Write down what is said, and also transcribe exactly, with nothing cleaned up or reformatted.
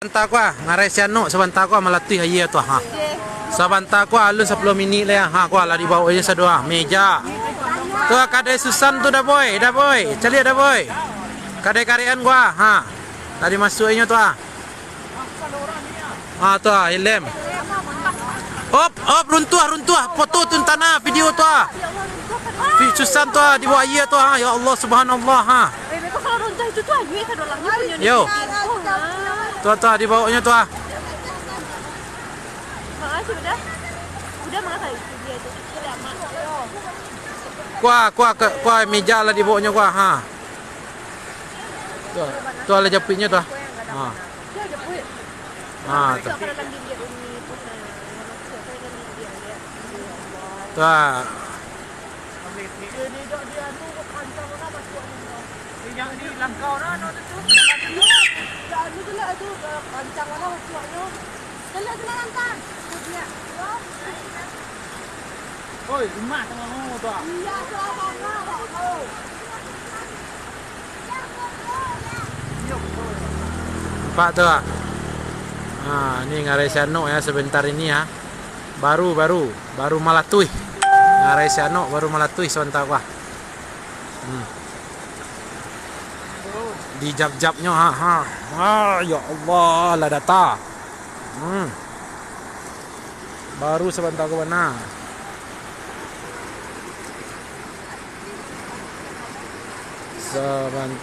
Sabanta ko ah, ngarai si Anok, sabanta ko ah, malatuih aia tu ah, ha. Sabanta ko ah, alun sapuluah minik lai ah, ha, ko ah, lah dibaok inyo sado ah, meja. Tu ah, kadai Susan tu, Daboy, Daboy, caliak Daboy. Kadai karekan ko ah, ha. Lah dimasuak inyo tu ah. Ha, tu ah, helm. Op, op, runtuah, runtuah, foto tu tanah, video tu ah. Si Susan tu ah, dibaok aia tu ah, ya Allah, subhanallah, ha. Eh, beko kalau runtuah itu tu aia ka dolangnya punyo ni. Yo. Tu ah, tu ah, dibaoknyo tu ah. Mak, ah, sudah. Sudah, Mak, itu dia tu. Sudah, Mak. Ko ah, ko ah, ke, ko ah, meja lah dibaoknyo ko ah, ha. Tu ah, tu ah, lah japuiknyo tu ah. Ha. Dia japuik. Ha, tu. Masuk ka dalam bilik uni tu, nah. Masuk ka dalam bilik dia. Tu ah. Oi, rumah tangah tu ah. Nampak tu ah. Ha, ni ngarai si Anok ya, sebentar ini ya. Baru, baru, baru malatuih. Ngarai si Anok baru malatuih sabanta ko ah. Hmm. Dijap-japnyo, ha, ha. Ha, ya Allah, lah data. Hmm. Baru sabanta ko bana. Sabanta.